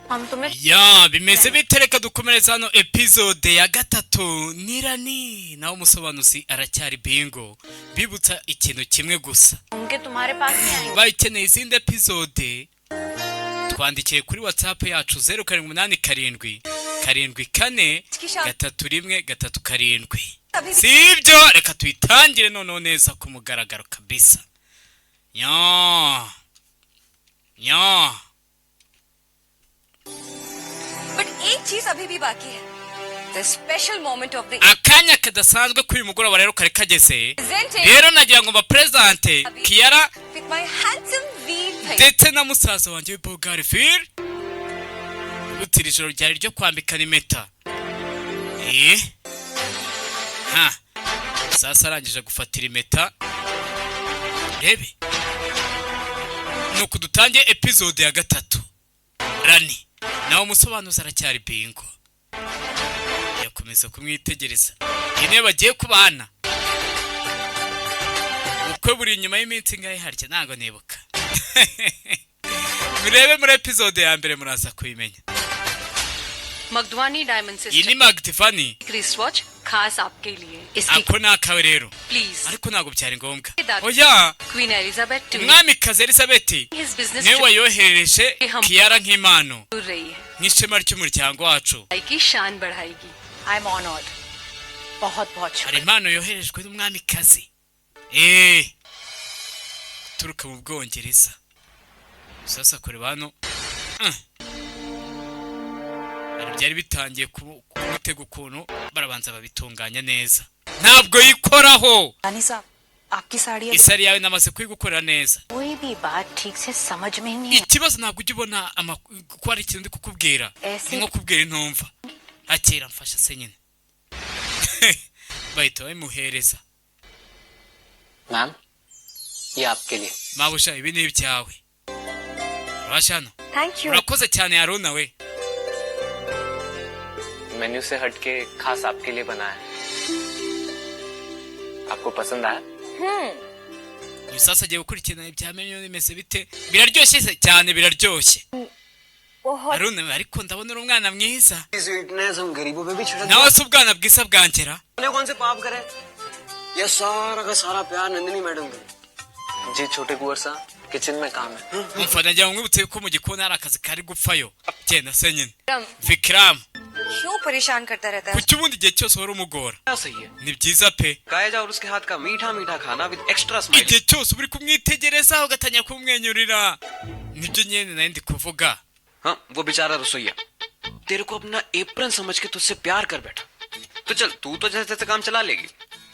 हम तुम्हें Ya, bimeze bite? Reka dukomereze hano episode ya gatatu. Nirani nawe umusobanuzi aracyari Bingo. Bibutsa ikintu kimwe gusa: उनके तुम्हारे पास नहीं आएंगे। Bayikeneye izindi episode, twandikiye kuri WhatsApp yacu 0787743137. Si ibyo, reka tuyitangire noneho neza ku mugaragaro kabisa. Ya ya. But एक चीज अभी भी बाकी है, the special moment of the Akanya kadasanzwe kuri uyu mugoroba rero kari kageze. Rero nagira ngo mbapresente Kiara with my handsome Veer bhai. Ndetse na musaza wanjye w'Ibogari Phil. Iri joro ryari ryo kwambikana impeta. Ha, sasa arangije gufatira impeta. Rebe nuko dutangiye episode ya gatatu. Rani nawe umusobanuzi aracyari Bingo. Yakomeza kumwitegereza. Iyi niyo bagiye kubana. Ubukwe buri inyuma y'iminsi ingahe harya? Ntabwo nibuka. Murebe muri episode ya mbere, muraza kubimenya. Magdwani diamond Iyi ni system Magdivani. Wrist खास आपके लिए इसकी Ako ni akawe rero. Please. Ariko ntabwo byari ngombwa, oya. Queen Elizabeth II Umwamikazi Elizabeth his business niwe wayoherereje Kiara nk'impano, दूर रही है nk'ishema ry'umuryango wacu. की शान बढ़ाएगी। I am honoured, बहुत बहुत Hari शुक्रिया। Impano yoherejwe n'umwamikazi guturuka mu Bwongereza. Sasa kureba hano, hari byari bitangiye kumutega ukuntu barabanza babitunganya neza, ntabwo yikoraho. रानी साहब, आपकी sari Isari yawe namaze kuyigukorera neza. कोई भी बात ठीक से समझ में नहीं Ikibazo, ntabwo ujya ubona ko hari ikintu ndi kukubwira. Ese- Ni nko kubwira intumva. Akira, mfasha se nyine. Bahita babimuhereza. Ma'am, ये आपके लिए। Mabuja, ibi ni ibyawe. Urabasha hano. Thank you. Urakoze cyane, Haruna we. Menu से हटके खास आपके लिए बनाया है। आपको पसंद आया? Uyu sasa agiye gukurikirana ibya menu bimeze bite. Biraryoshye se? Cyane, biraryoshye. बहुत। Haruna we, ariko ndabona uri umwana mwiza. Sweetness हम गरीबों पे भी छिड़क Nawe se ubwana bwiza bwangera. ने कौन से पाप करे? ये सारा का सारा प्यार नंदिनी मैडम का। जी छोटे कुंवर साहब, किचन में काम है। Umva, nagira ngo nkwibutse ko mu gikoni hari akazi kari gupfayo. Genda se nyine, Vikram. क्यों परेशान करता रहता है? Kuki ubundi igihe cyose wari umugora? क्या सही है। Ni byiza pe. गाया जा और उसके हाथ का मीठा मीठा खाना with extra smile. Igihe cyose uba uri kumwitegereza, ugatangira kumwenyurira. Nibyo nyine nari ndi kuvuga. हाँ, वो बेचारा रसोईया तेरे को अपना एप्रन समझ के तुझसे प्यार कर बैठा, तो चल, तू तो जैसे तैसे काम चला लेगी,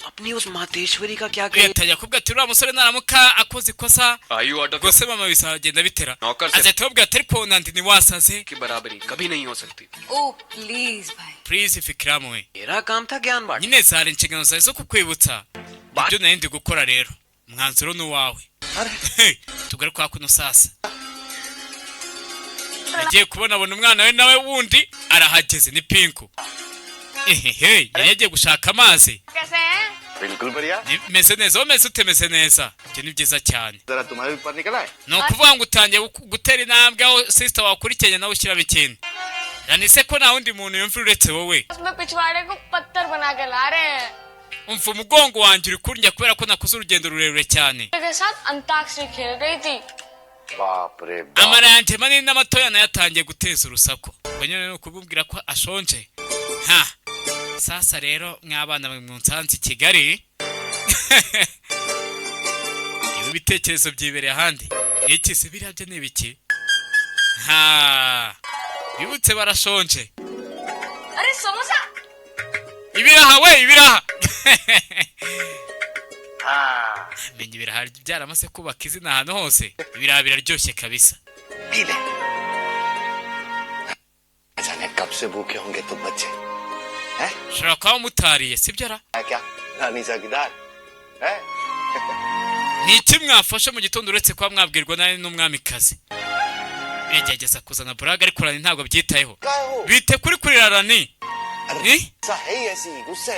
अपनी उस मातेश्वरी का क्या करे? Yatangira kuvuga ati uriya musore naramuka akoze ikosa, are you out of rwose mama, bizagenda bitera. नौकर से Azahita ababwira ati ariko Nandini, wasaze. की बराबरी कभी नहीं हो सकती। Oh please भाई। Please, Vikram we. मेरा काम था ज्ञान बांट Nyine zari inshingano zawe zo kukwibutsa ibyo nari ndi gukora. Rero umwanzuro ni uwawe. Tugaruke hakuno. Sasa yagiye kubona, abona umwana we nawe wundi arahageze, ni Pinku. Ehehe, yari yagiye gushaka amazi. कैसे हैं? बिल्कुल बढ़िया। Meze neza, wowe meze ute? Meze neza, ibyo ni byiza cyane. जरा तुम्हारे भी पर निकला है। Ni ukuvuga ngo utangiye gutera intambwe aho sister wakurikiranye nawe ushyiramo ikintu. Nani se ko nta wundi muntu yumva uretse wowe? उसमें पिछवाड़े को पत्थर बना के ला रहे हैं। Umva, umugongo wanjye uri kurya kubera ko nakoze urugendo rurerure cyane. के साथ अंताक्षरी खेल रही थी। बाप रे बाप। Amara yanjye manini n'amatoya nayo atangiye guteza urusaku. Ubwo nyine ni ukububwira ko ashonje. Ha, sasa rero mw'abana mwe munsanze i Kigali, ibi bitekerezo byibereye ahandi. Iki se biriya byo ni ibiki? Ha, bibutse barashonje. अरे samosa. Ibiraha we, ibiraha. Menya ibiraha byaramaze kubaka izina ahantu hose. Ibiraha biraryoshye kabisa. P ले। जाने कब से भूखे होंगे तुम बच्चे हैं। Ushobora kuba mutariye, sibyo ra? है क्या रानी साकीदार है? Ni iki mwafashe mu gitondo uretse kuba mwabwirwa nawe n'umwamikazi? Yagerageza kuzana buraga, ariko Rani ntabwo abyitayeho. क्या हो? Bite kuri kurira, Rani? अरे Eh? ऐसा है ही ऐसी गुस्से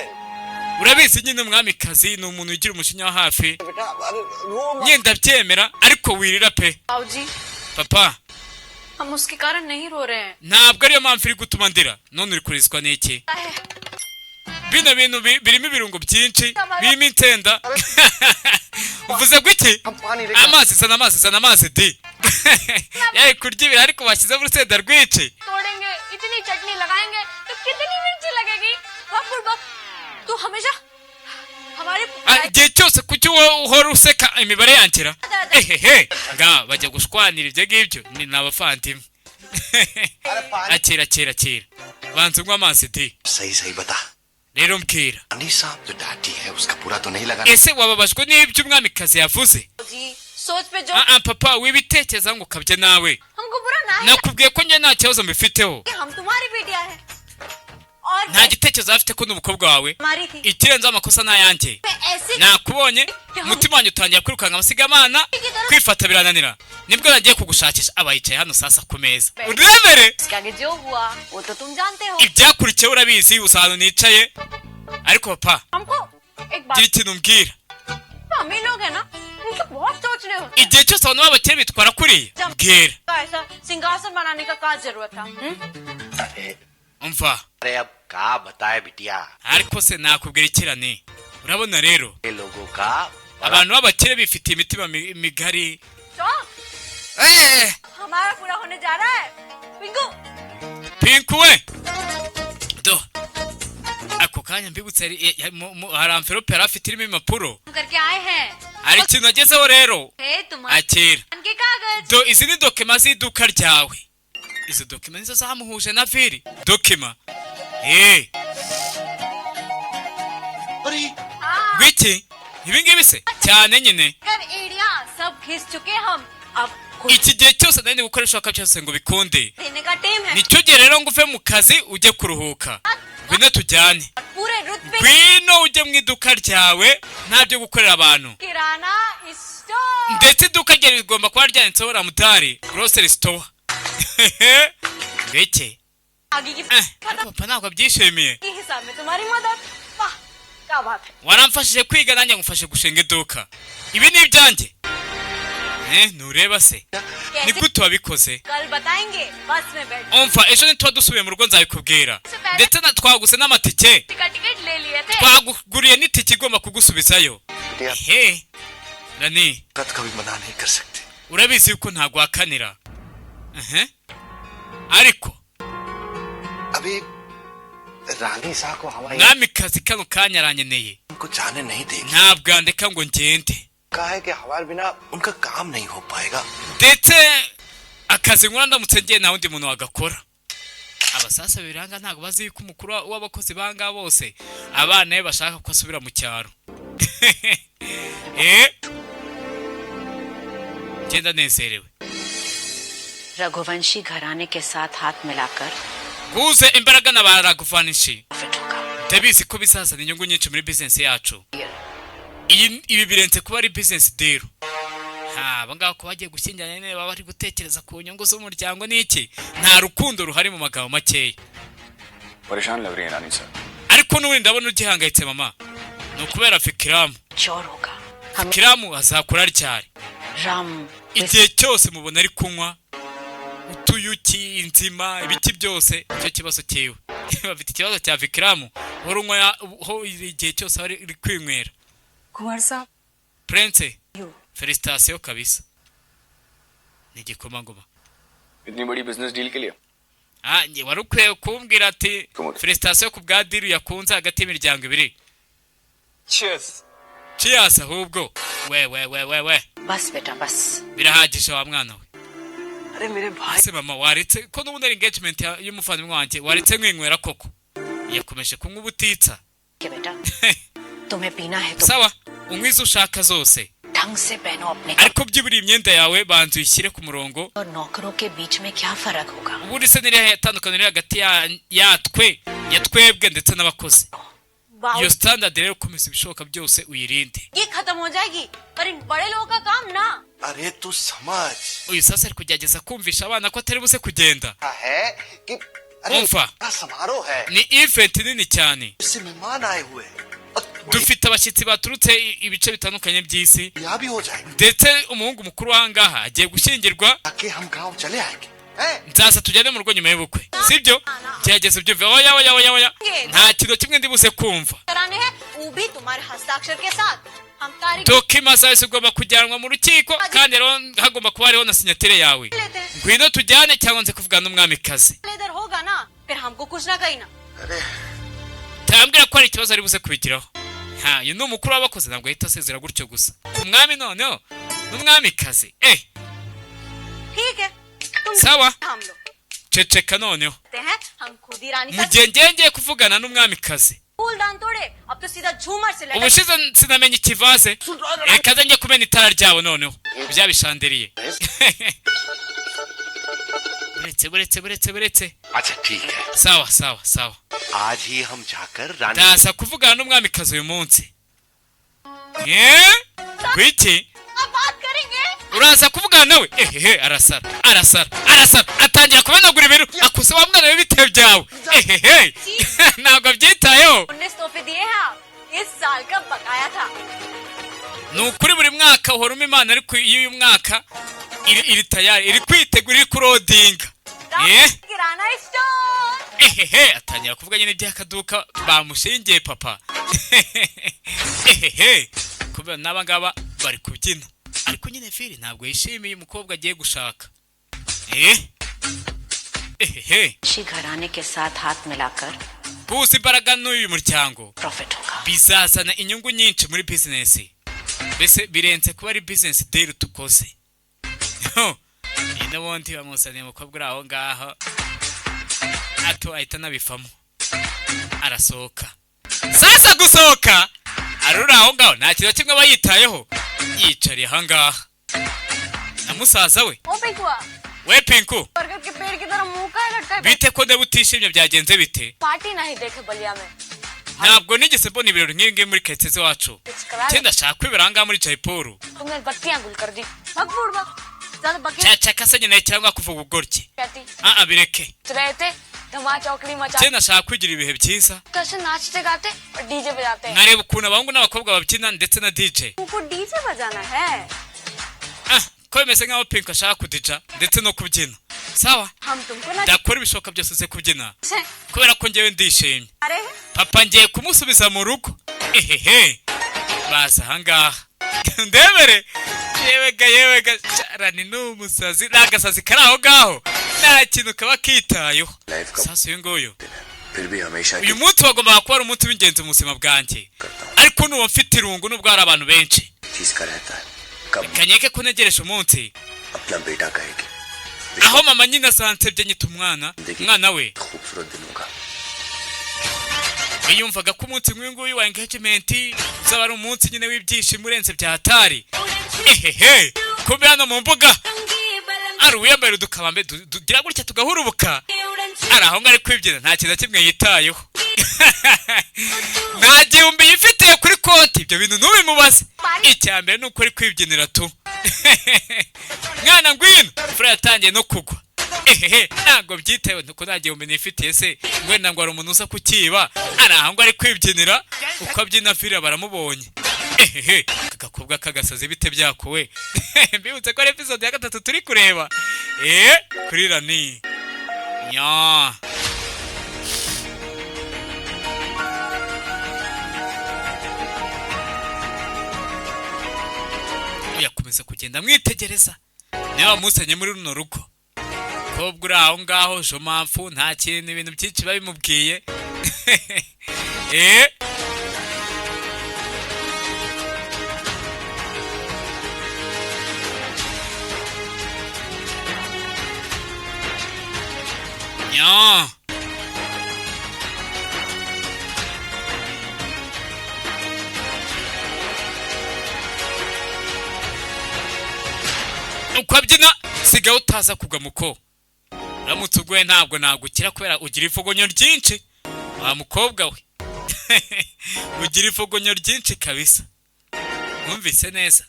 Urabizi nyine, umwamikazi ni umuntu ugira umujinya wa hafi. बेटा, अरे रो मत। Nyine ndabyemera, ariko wirira pe. बाबूजी। Papa. हम उसके कारण नहीं रो रहे हैं। Ntabwo ariyo mpamvu iri gutuma ndira. None uri kurizwa n'iki? Bino bintu birimo ibirungo byinshi, birimo insenda. Uvuze gwiki? Amazi, zana amazi, zana amazi di. Yari kurya ibirayi ariko bashyizemo urusenda rwinshi. तोड़ेंगे, इतनी चटनी लगाएंगे तो कितनी मिर्ची लगेगी? बुड़बक, तू हमेशा हमारे Ah, igihe cyose kuki wowe uhora useka imibare yangira? Ehehe, nga bajya gushwanira ibyo ngibyo ni abavandimwe. Akira, akira, akira, banza unywe amazi di. सही सही बता। Rero mbwira। रानी साहब जो डांटी है उसका पूरा तो नहीं लगा? Ese wababajwe n'ibyo umwamikazi yavuze? जी सोच पे जो Ah ah, papa, wibitekereza ngo ukabye nawe। हमको बुरा ना है Nakubwiye ko njye nta kibazo mbifiteho। कि हम तुम्हारी बेटियां हैं और Nta gitekerezo afite ko n'umukobwa wawe। हमारी थी। Ikirenzeho amakosa ni ayanjye। मैं ऐसे Nakubonye umutima wanjye utangira kwirukanka amasigamana, kwifata birananira, nibwo nagiye kugushakisha. Aba yicaye hano sasa ku meza, uremere. इसके आगे जो हुआ वो तो तुम जानते हो। Ibyakurikiyeho urabizi, usa ahantu nicaye. Ariko papa, हमको एक बात gira ikintu umbwira। अमीर लोग है ना, उनके बहुत सोचने होते हैं। Igihe cyose abantu b'abakire bitwara kuriya, mbwira। का ऐसा सिंहासन बनाने का क्या जरूरत था, हम्म? अरे Umva। अरे अब का बताए बिटिया। Ariko se nakubwira ikirane? Urabona rero, ये लोगों का abantu b'abakire bifitiye imitima migari. शौक Eh, हमारा पूरा होने जा रहा है Pinku. Pinku we, do ako kanya mbibutse hari enveloppe yari afite irimo impapuro। हम करके आए हैं। Hari ikintu agezeho rero। हे तुम्हारे Akira। के कागज। Do izi ni document z'iduka ryawe. Izo document nizo zamuhuje na Viri. Document eh अरे gwiki ibi ngibi se cyane nyine। कर एड़िया सब घिस चुके हम, अब खुद Iki gihe cyose nari ndi gukora ibishoboka byose ngo bikunde। देने का टेम है। Nicyo gihe rero ngo uve mu kazi ujye kuruhuka. Ngwino tujyane। पूरे रुतबे Ngwino ujye mu iduka ryawe, nta byo gukorera abantu। किराना store. Ndetse iduka ryawe rigomba kuba ryanditseho Ramutari Grocery Store. Ngwiki? आगे की Eh, ariko papa ntabwo abyishimiye। के हिसाब में तुम्हारी मदद, वाह क्या बात है। Waramfashije kwiga, nanjye ngufashe gushinga iduka. Ibi ni ibyanjye. Eh, ntureba se ni कैसे gute wabikoze? कल बताएंगे, बस में बैठ। Umva, ejo nituba dusubiye mu rugo nzabikubwira. Ndetse na twaguze n'amatike, का टिकट ले लिए थे। twaguguriye n'itike igomba kugusubizayo. बिटिया, Ehe Rani, गत कभी मना नहीं कर सकते। urabizi yuko ntaguhakanira. Ehe, ariko अभी रानी साहब को हवाई mwamikazi kano kanya aranyeneye। हमको जाने नहीं देगी। Ntabwo yandeka ngo ngende। कहा है कि हमारे बिना उनका काम नहीं हो पाएगा। Ndetse akazi nkora ndamutse ngiye nta wundi muntu wagakora. Abasasa biranga ntabwo bazi yuko umukuru w'abakozi banga bose abana be bashaka ko asubira mu cyaro. Eh, ngenda nezerewe। Raghuvanshi घराने के साथ हाथ मिलाकर Guhuze imbaraga na ba Raghuvanshi, profit होगा। ndabizi ko bizazana inyungu nyinshi muri bizinesi yacu. Iyi ibi birenze kuba ari business deal. Ha, aba ngaba ko bagiye gushyingirana nyine baba bari gutekereza ku nyungu z'umuryango n'iki, nta rukundo ruhari mu magambo makeya। परेशान लग रही है रानी साहब। Ariko n'ubundi ndabona ugihangayitse mama, ni ukubera Fikiramu। चोर होगा हम। Fikiramu azakura ryari? Ram. Igihe cyose mubona ari kunywa utuyuki, inzima, ibiki byose. Icyo kibazo cyiwe, bafite ikibazo cya Fikiramu uhora unywa ho igihe cyose aba ari kwinywera। कुंवर साहब। Prince, félicitations kabisa, ni igikomangoma। इतनी बड़ी business deal के लिए? Ah, njye wari ukwiye kumbwira ati Kumutwe. Félicitations ku bwa deal yakunze hagati y'imiryango ibiri. Cheers. Cheers ahubwo. We we we we we. बस बेटा बस। Birahagije wa mwana we. अरे मेरे भाई। Ese mama, waretse ko n'ubundi ari engagement y'umuvandimwe wanjye, waretse nkwinywera koko? Yakomeje kunywa ubutitsa। के बेटा, तुम्हें पीना है तो Sawa, unywe izo ushaka zose, ढंग से पहनो अपने ariko byibura imyenda yawe banza uyishyire ku murongo। और नौकरों के बीच में क्या फर्क होगा? Ubundi se n'irihe tandukaniro riri hagati yatwe ya twebwe ndetse n'abakozi? Iyo standard rero ukomeza ibishoboka byose uyirinde। ये खत्म हो जाएगी पर इन बड़े लोगों का काम ना। अरे तू समझ Uyu sasa ari kugerageza kumvisha abana ko atari buze kugenda। है कि अरे Umva. बड़ा समारोह है। Ni event nini cyane। इससे मेहमान आए हुए हैं और Dufite abashyitsi baturutse ibice bitandukanye by'isi, ब्याह भी हो जाएगा। ndetse umuhungu mukuru w'ahangaha agiye gushyingirwa। ताकि हम गांव चले आएंगे। Nzaza tujyane mu rugo nyuma y'ubukwe, sibyo? Gerageza ubyumve. Oya, oya, oya, oya, nta kintu kimwe ndi buze kumva. कराने हैं वो भी तुम्हारे हस्ताक्षर के साथ हम तारीख Document zawe zigomba kujyanwa mu rukiko, kandi rero hagomba kuba hariho na signature yawe. लेते हैं। Ngwino tujyane cyangwa nze kuvugana n'umwamikazi. इधर होगा ना फिर हमको कुछ ना कही ना। Tambwira ko hari ikibazo ari buze kubigiraho. Ha, uyu ni umukuru w'abakozi, ntabwo ahita asezera gutyo gusa. Umwami noneho n'umwamikazi, eh. ठीक है तुम Sawa. हम लोग Ceceka noneho. हैं हम खुद ही रानी Mu का gihe ngiye ngiye kuvugana n'umwamikazi. फूलदान तोड़े अब तो सीधा झूमर से लटक Ubushize sinamenye ikivaze, reka nze njye kumena itara ryabo noneho bya bishanderiye. Buretse, buretse, buretse, buretse. अच्छा ठीक है। Sawa, sawa, sawa. आज ही हम जाकर रानी Ndaza kuvugana n'umwamikazi uyu munsi. Eh, gwiki? अब बात करेंगे। Uraza kuvugana nawe? Ehehe, arasara, arasara, arasara, atangira kumenagura ibintu. Akuse wa mwana w'ibitebo byawe. Ehehe, ntabwo abyitayeho. 19 तोहफे दिए हैं आप इस साल का बकाया था। Ni ukuri buri mwaka uhora umpa imana, ariko iyo uyu mwaka iri tayari, iri kwitegura, iri kurodinga, eh. किराना store. Ehehe, atangira kuvuga nyine iby'akaduka bamushingiye papa. Ehehe, kubera n'aba ngaba bari kubyina, ariko nyine fili ntabwo yishimiye umukobwa agiye gushaka, eh. Ehehe. अच्छी घराने के साथ हाथ मिलाकर Guhuza imbaraga n'uyu muryango profit होगा। Bizazana inyungu nyinshi muri bizinesi, mbese birenze kuba ari business deal tukoze. Ni n'ubundi bamuzaniye umukobwa uri aho ngaho ato, ahita anabivamo, arasohoka. Sasa gusohoka ari uri aho ngaho, nta kintu na kimwe aba yitayeho, yicariye aha ngaha na musaza we. ओ पिंकुआ। We Pinku. बरगद के पेड़ की तरह मुंह का लटका। Bite ko ndeba utishimye, byagenze bite? Party नहीं देखे बलिया में। Ntabwo nigeze mbona ibirori nk'ibi ngibi muri karitsiye z'iwacu. कुछ करा। Cyenda ndashaka kwibera aha ngaha muri Jaipur. तुमने बत्तियां गुल कर दी। भगपूर बा ज्यादा बकी Cyacaka se nyine cyangwa kuvuga ubugoryi? कहती। Ah, bireke. रहे थे धमा चौकड़ी मचा। Cyenda ndashaka kwigira ibihe byiza. कैसे नाचते गाते और डीजे बजाते हैं। Nkareba ukuntu abahungu n'abakobwa babyina ndetse na DJ. तुमको डीजे बजाना है? Ah, ko bimeze nk'aho Pink ashaka kudija ndetse no kubyina. Sawa. हम तुमको ना Ndakora ibishoboka byose uze kubyina kubera ko njyewe ndishimye. अरे। Papa ngiye kumusubiza mu rugo. Ehehe, baza ahangaha ndebere. Yewega, yewega, rani ni umusazi, ni agasazi kari aho ngaho, nta kintu kaba kitayeho. Life का Sasa uyu nguyu, फिर भी हमेशा uyu munsi wagombaga kuba ari umunsi w'ingenzi mu buzima bwanjye, ariko nuba mfite irungu nubwo hari abantu benshi. चीज का रहता है कब Kanyeke ko ntegereje umunsi अपना बेटा कहेगी। Aho mama nyine azansebye nyita umwana, umwana we. खूबसूरत दिनों का। Yumvaga ko umunsi nk'uyu nguyu wa engagement uzaba ari umunsi nyine w'ibyishimo urenze bya hatari. Ehehe, kumbe hano mu mbuga ari uwiyambaye udukabambe tugira gutya tugahurubuka, ari aho ngaho ari kwibyina, nta kintu na kimwe yitayeho, nta gihumbi yifitiye kuri konti. Ibyo bintu ntubimubaze, icya mbere ni uko ari kwibyinira tu. Mwana ngwino, imvura yatangiye no kugwa. Ehehe, ntabwo byitewe nuko nta gihumbi nifitiye se wenda ngo hari umuntu uza kukiba. Ari aho ngaho ari kwibyinira, uko abyina fira baramubonye. Ehehe, aka gakobwa k'agasazi, bite byakowe? Mbibutse ko ari episode ya gatatu turi kureba kuri Rani nya. Yakomeza kugenda amwitegereza, niba wamuzanye muri runo rugo. Kobwa uri aho ngaho jomamfu, nta kintu ibintu byinshi biba bimubwiye, eh. Nya uko abyina, sigaho utaza kugwa muko. Uramutse uguye ntabwo nagukira kubera ugira ifogonyo ryinshi wa mukobwa we, ugira ifogonyo ryinshi kabisa. Mwumvise neza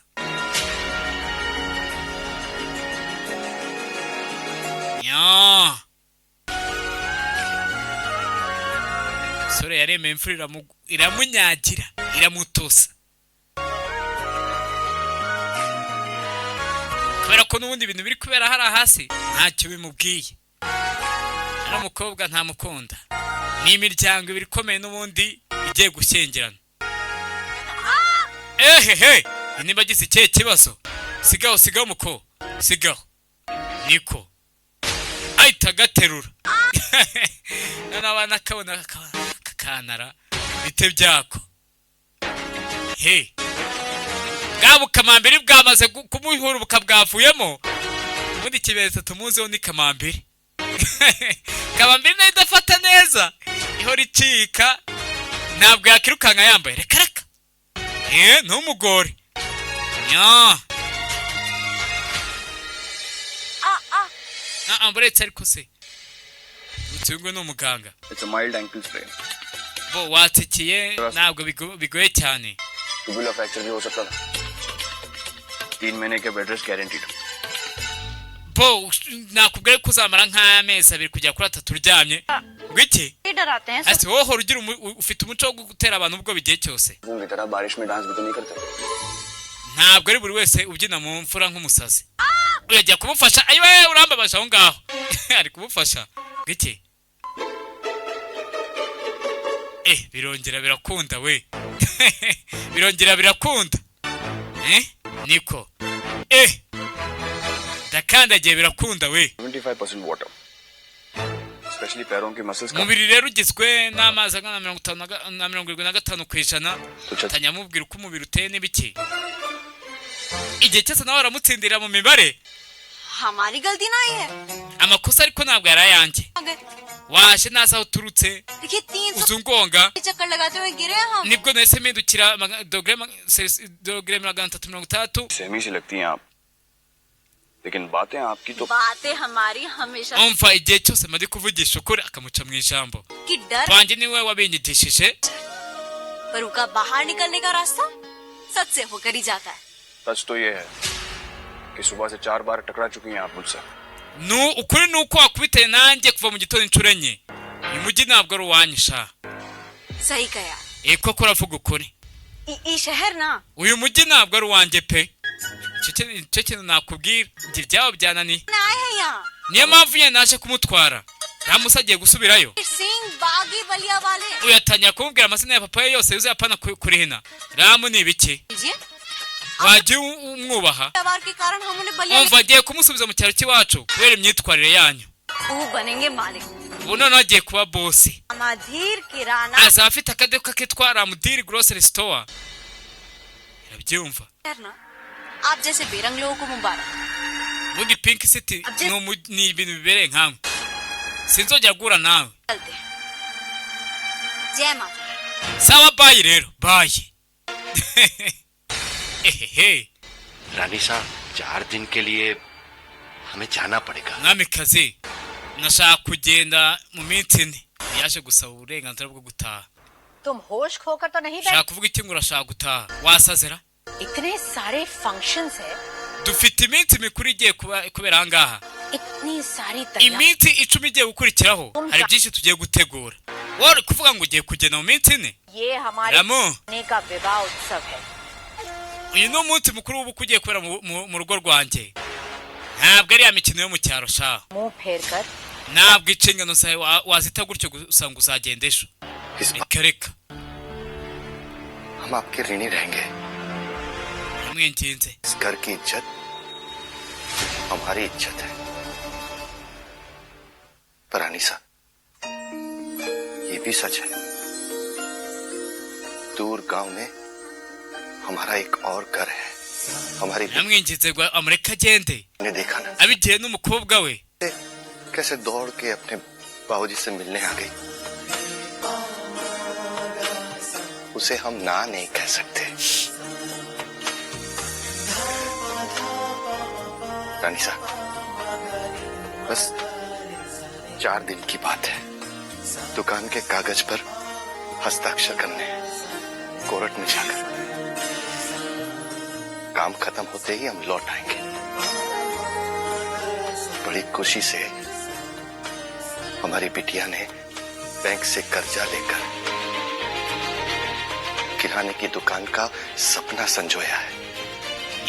nya. Umusore yaremeye, imvura iramunyagira, iramutosa. Kubera ko n'ubundi ibintu biri kubera hariya hasi ntacyo bimubwiye. Ari umukobwa ntamukunda. Ni imiryango ibiri ikomeye n'ubundi igiye gushyingirana. Ehehe, niba agize ikihe kibazo? Sigaho, sigaho muko, sigaho. Niko ahita agaterura, noneho abana akabona kakanara bite byako. He, bwa bukamambiri bwamaze kumuhurubuka, bwavuyemo. Ubundi ikimenyetso tumuziho ni kamambiri. Kamambiri nayo idafata neza, ihora icika, ntabwo yakirukanka yambaye. Reka reka, ntumugore nya. Ah, buretse ariko se uyu ni umuganga. It's a mild ankle sprain. Bo watsikiye, ntabwo bigoye cyane. Tubular fracture भी हो सकता था. 3 महीने के bed rest guaranteed. Bo nakubwira ko uzamara nk'amezi 2 kugera kuri 3 uryamye. Ngo iki? डराते हैं। Ati wowe uhora ugira ufite umuco wo gutera abantu ubwoba igihe cyose. की तरह बारिश में डांस भी तो नहीं करते. Ntabwo ari buri wese ubyina mu mfura nk'umusazi. Uragiye kumufasha. Ayiwe, urambabaje aho ngaho. Ari kumufasha. Ngo iki? Birongera birakunda we, birongera birakunda. Niko ndakandagiye, birakunda we. 75% water, especially पैरों के muscles का. Umubiri rero ugizwe n'amazi angana na mirongo itanu na 75%. Atangira amubwira uko umubiri uteye n'ibiki. Igihe cyose nawe aramutsindira mu mibare. हमारी गलती नहीं है। Amakosa ariko ntabwo yari ayanjye. आ गए। Waje ntazi aho uturutse, देखिए, 300 uza ungonga. चक्कर लगाते हुए गिरे हम। Nibwo nahise mpindukira dogere 360. सहमी सी लगती हैं आप, लेकिन बातें आपकी तो बातें हमारी हमेशा Umva, igihe cyose maze kuvugisha ukuri, akamuca mu ijambo. कि डर Wanjye niwe wabinyigishije. पर उनका बाहर निकलने का रास्ता सच से होकर ही जाता है। सच तो ये है कि सुबह से चार बार टकरा चुकी हैं आप मुझसे। Nu ukuri ni uko wakubitanye nanjye kuva mu gitondo inshuro enye. Uyu mujyi ntabwo ari uwanyu sha. सही कहा। Koko uravuga ukuri. ई शहर ना Uyu mujyi ntabwo ari uwanjye pe. Icyo kintu nakubwira, njye ibyabo byananiye. ना आए हैं यहाँ। Niyo mpamvu nyine naje kumutwara. Ramusa agiye gusubirayo. Singh बागी बलिया वाले। Uyu atangira kumubwira amazina ya papa ye yose yuzuye, apana kurihina. Ramu ni ibiki? लीजिए। Wagiye umwubaha. व्यवहार के कारण हम उन्हें Ballia Umva, agiye kumusubiza mu cyaro cy'iwacu kubera imyitwarire yanyu. वो बनेंगे मालिक। Ubu noneho agiye kuba boss. अमाधीर किराना। Azaba afite akaduka kitwa Ramudiri Grocery Store, irabyumva. ना आप जैसे बेरंग लोगों को मुबारक। Ubundi Pink City ni ibintu bibereye nkamwe. Sinzongera guhura nawe. चलते हैं, जय माता दी। Sawa, bye rero, bye. Ehehe. रानी साहब, 4 दिन के लिए हमें जाना पड़ेगा। Mwamikazi, nashaka kugenda mu minsi 4. Yaje gusaba uburenganzira bwo gutaha. तुम होश खोकर तो नहीं Ushaka kuvuga iki ngo urashaka gutaha? Wasazera? इतने सारे फंक्शंस है। Dufite iminsi mikuru igiye kubera aha ngaha. इतनी सारी तैयारी। Iminsi 10 igiye gukurikiraho hari byinshi tugiye gutegura. Wowe uri kuvuga ngo ugiye kugenda mu minsi 4? ये हमारे Ramu, का विवाह उत्सव है। uyu ni umunsi mukuru w'ubukwe ugiye kubera mu rugo rwanjye. Ntabwo ari ya mikino yo mu cyaro sha. मुंह फेर कर Ntabwo inshingano zawe wazita gutyo gusa ngo uzagenda ejo. इस Reka reka. हम आपके ऋणी रहेंगे। Namwinginze. इस घर की इज्जत हमारी इज्जत है। पर अनीसा, ये भी सच है, दूर गांव में हमारा एक और घर है। हमारी Namwinginze ngo amureke agende. ने देखा ना, Abigiye n'umukobwa we. कैसे दौड़ के अपने बाबूजी से मिलने आ गई। उसे हम ना नहीं कह सकते। रानी साहब, बस 4 दिन की बात है। दुकान के कागज पर हस्ताक्षर करने हैं कोर्ट में जाकर। काम खत्म होते ही हम लौट आएंगे। बड़ी खुशी से हमारी बिटिया ने बैंक से कर्जा लेकर किराने की दुकान का सपना संजोया है।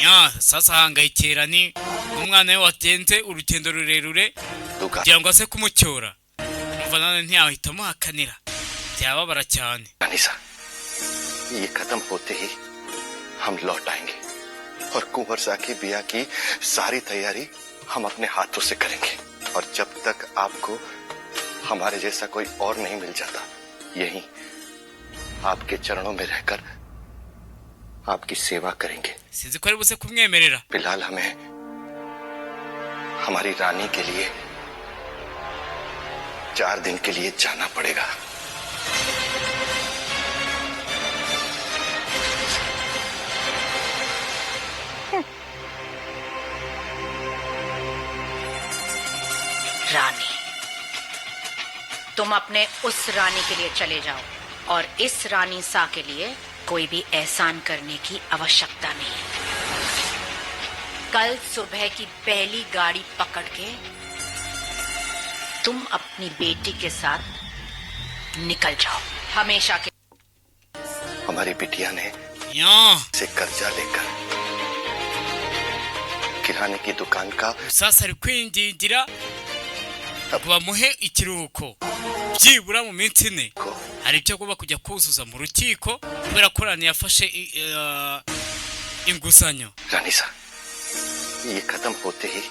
Nya sasa hangayikira ni Umwana we wagenze urugendo rurerure दुकान kugira ngo aze kumucyura, umva nanone ntiyahita amuhakanira, byababara cyane. रानी सा, ये खत्म होते ही हम लौट आएंगे और कुंवर सा की बिया की सारी तैयारी हम अपने हाथों से करेंगे। और जब तक आपको हमारे जैसा कोई और नहीं मिल जाता, यहीं आपके चरणों में रहकर आपकी सेवा करेंगे। Sinzi ko ari buze kumwemerera. फिलहाल हमें हमारी रानी के लिए 4 दिन के लिए जाना पड़ेगा। रानी, तुम अपने उस रानी के लिए चले जाओ और इस रानी सा के लिए कोई भी एहसान करने की आवश्यकता नहीं है। कल सुबह की पहली गाड़ी पकड़ के तुम अपनी बेटी के साथ निकल जाओ हमेशा के। हमारी बिटिया ने Ya. से कर्जा लेकर किराने की दुकान का Sasa ari kwingingira ngo bamuhe ikiruhuko byibura mu minsi 4. को Hari ibyo agomba kujya kuzuza mu rukiko kubera ko Rani yafashe inguzanyo. रानी सा, ये खत्म होते ही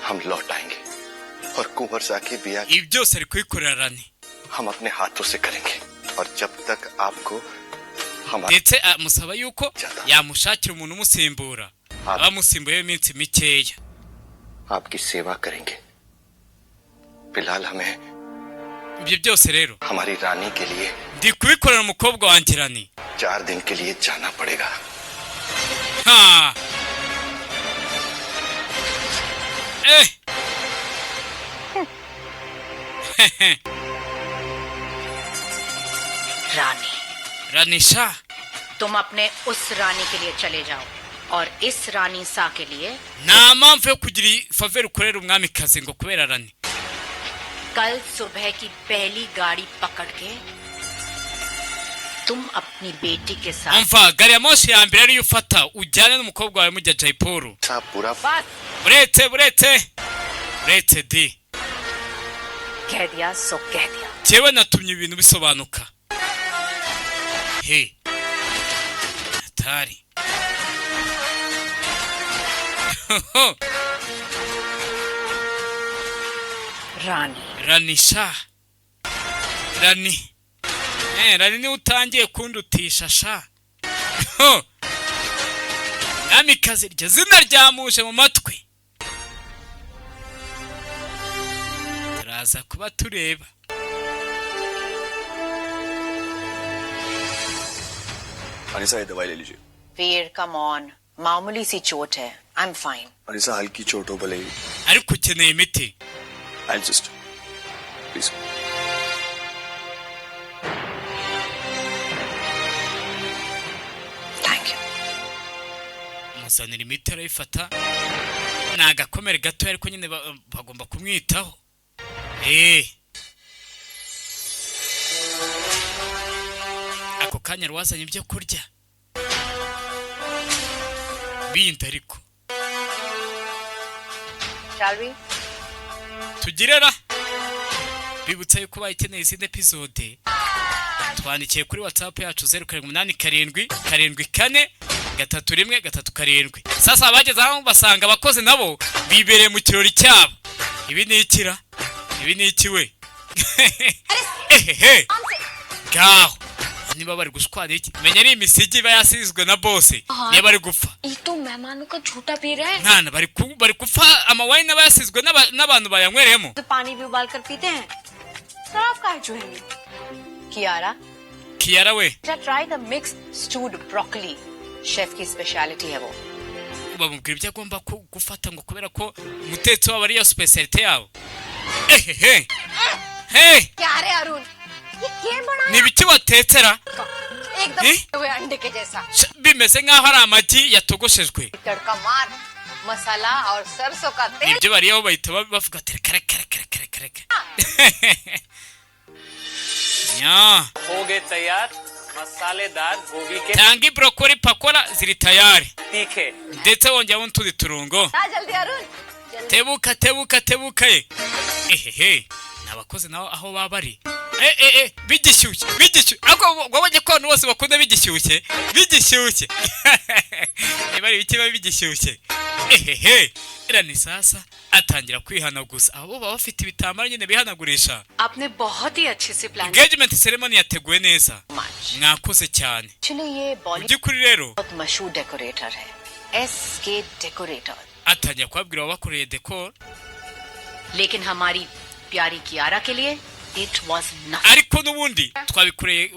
हम लौट आएंगे और कुंवर सा की बिया Ibi byose ari kubikorera Rani. हम अपने हाथों से करेंगे। और जब तक आपको हमारे Ndetse amusaba yuko yamushakira umuntu umusimbura, abamusimbuye iminsi mikeya. आपकी सेवा करेंगे। फिलहाल हमें Ibyo byose rero हमारी रानी के लिए ndi kubikorera umukobwa wanjye Rani. 4 दिन के लिए जाना पड़ेगा। Ha, eh. रानी, Rani sha, तुम अपने उस रानी के लिए चले जाओ और इस रानी सा के लिए nta mpamvu yo kugira faveur ukorera umwamikazi ngo kubera Rani. कल सुबह की पहली गाड़ी पकड़ के तुम अपनी बेटी के साथ Umva, gari ya moshi ya mbere ariyo ufata ujyane n'umukobwa wawe mujya Jaipur. साहब, पूरा बस। Buretse, buretse, buretse di. कह दिया सो कह दिया। Jyewe natumye ibintu bisobanuka he atari. Rani. Rani sha, Rani, Rani niwe utangiye kundutisha sha. Mwamikazi, iryo zina ryamuje mu matwi. Turaza kuba tureba. Anisa, ये दवाई ले लीजिए। वीर, come on, मामूली सी चोट है, I am fine. Anisa, हल्की चोट हो भले ही। Ariko ukeneye imiti. I insist, please. Thank you. Muzanira imiti arayifata. Ni agakomere gatoya, ariko nyine bagomba kumwitaho. Ako kanya rwazanye ibyo kurya bindi, ariko Shall we? Tugirera bibutsa yuko bayikeneye izindi episode, twandikiye kuri WhatsApp yacu 0787743137. Sasa abageze aho basanga abakozi nabo bibereye mu kirori cyabo. Ibi ni ikira, ibi ni iki we? Ehehe, ngaho niba bari gushwana iki, menya ari imisigi iba yasizwe na bose niba bari gupfa. ये तो मेहमानों का झूठा पी रहे हैं। Mwana, bari gupfa amawayini aba yasizwe n'abantu bayanywereyemo. तो पानी भी उबाल कर पीते हैं, शराब का है चूहेंगे। Kiara, Kiyara we. Try the mix stewed broccoli, chef की speciality है वो। Bamubwira ibyo agomba gufata ngo kubera ko umutetsi wabo ariyo spécialité yabo. Ehehe, hey. क्या रे अरुण, ये क्या बना? Ni ibiki watetera? एकदम ए? हुए अंडे के जैसा। Bimeze nk'aho ari amagi yatogoshejwe. तड़का मार, मसाला और सरसों का तेल। Ibyo bariyeho bahita bavuga ati reka, reka, reka, reka, reka, reka nya. हो गए तैयार। मसालेदार गोभी के Tanga broccoli pakora ziri tayari, तीखे। Ndetse wongeraho n'utundi turungo. आ जल्दी अरुण, जल्दी। Tebuka, tebuka, tebuka ye! Ehehe, ni abakozi nabo aho baba bari. Eh eh eh, bigishyushye, bigishyushye. Ariko wabonye ko abantu bose bakunda bigishyushye, bigishyushye. Niba ari ibiki biba bigishyushye. Ehehe, era ni sasa atangira kwihanaguza. Abo baba bafite ibitambaro nyine bihanagurisha. आपने बहुत ही अच्छे से plan. Engagement ceremony yateguwe neza, mwakoze cyane. Actually ये Mu Bollywood by'ukuri rero बहुत मशहूर decorator है, SK decorator. Atangira kubabwira wabakoreye decor. लेकिन हमारी प्यारी कियारा के लिए it was nothing. Ariko n'ubundi twabikoreye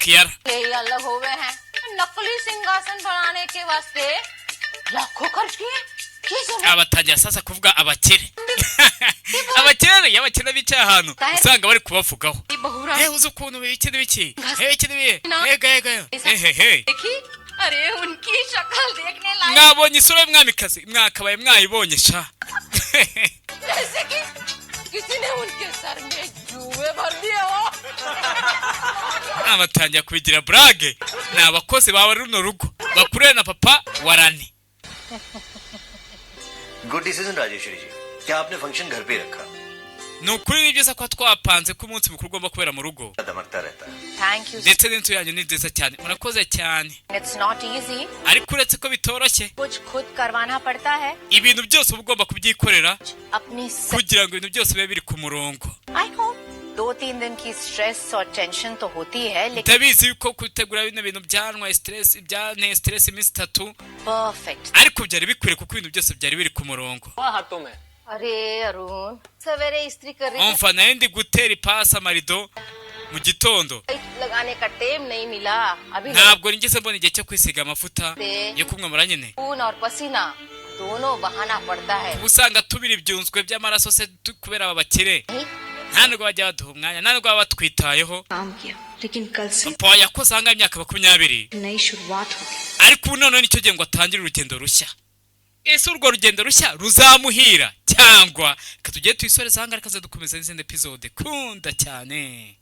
Kiara. ये अलग हो गए हैं। नकली सिंहासन बनाने के वास्ते लाखों खर्च किए ये सब। Abatangira sasa kuvuga abakire. Abakire rero, iyo abakire bicaye ahantu usanga bari kubavugaho. बहुरा "Eh, uzi ukuntu biki n'ibiki, eh, iki n'ibi, ega ega, ehehe." देखी? अरे, उनकी शक्ल देखने लायक। Mwabonye isura y'umwamikazi? Mwakabaye mwayibonye sha. जैसे कि किसी ने उनके सर में जुए भर दिए हो। Abatangira kubigira blague. Ni abakozi bawe runo rugo bakuriwe na papa wa Rani. Good decision Rajeshwari ji, क्या आपने function घर पे ही रखा? Ni ukuri ni byiza ko twapanze ko umunsi mukuru ugomba kubera mu rugo. दमकता रहता है। Thank you. Ndetse n'inzu yanyu ni nziza cyane, murakoze cyane. It's not easy. Ariko uretse ko bitoroshye, कुछ खुद करवाना पड़ता है। Ibintu byose uba ugomba kubyikorera अपनी kugira ngo ibintu byose bibe biri ku murongo. I hope 2-3 दिन की stress और tension तो होती है, लेकिन Ndabizi yuko gutegura bino bintu byantwaye stress, byanteye stress iminsi 3. Perfect. Ariko byari bikwiriye kuko ibintu byose byari biri ku murongo. हाथों में। अरे अरुण, सवेरे इस्त्री कर रही Umva, nari ndi gutera ipasi amarido mu gitondo. थी, लगाने का टेम नहीं मिला अभी। Ntabwo nigeze mbona igihe cyo kwisiga amavuta yo kumwamara nyine. खून और पसीना दोनों बहाना पड़ता है। Uba usanga tubira ibyunzwe by'amaraso se kubera aba bakire, nta nubwo bajya baduha umwanya, nta nubwo baba batwitayeho. काम किया, लेकिन कल से Papa yakoze ahangaha imyaka 20. नई शुरुआत होगी। Ariko ubu noneho nicyo gihe ngo atangire urugendo rushya. Ese urwo rugendo rushya ruzamuhira cyangwa? Reka tujye tuyisoreze ahangaha, reka dukomeza n'izindi episode. Kunda cyane.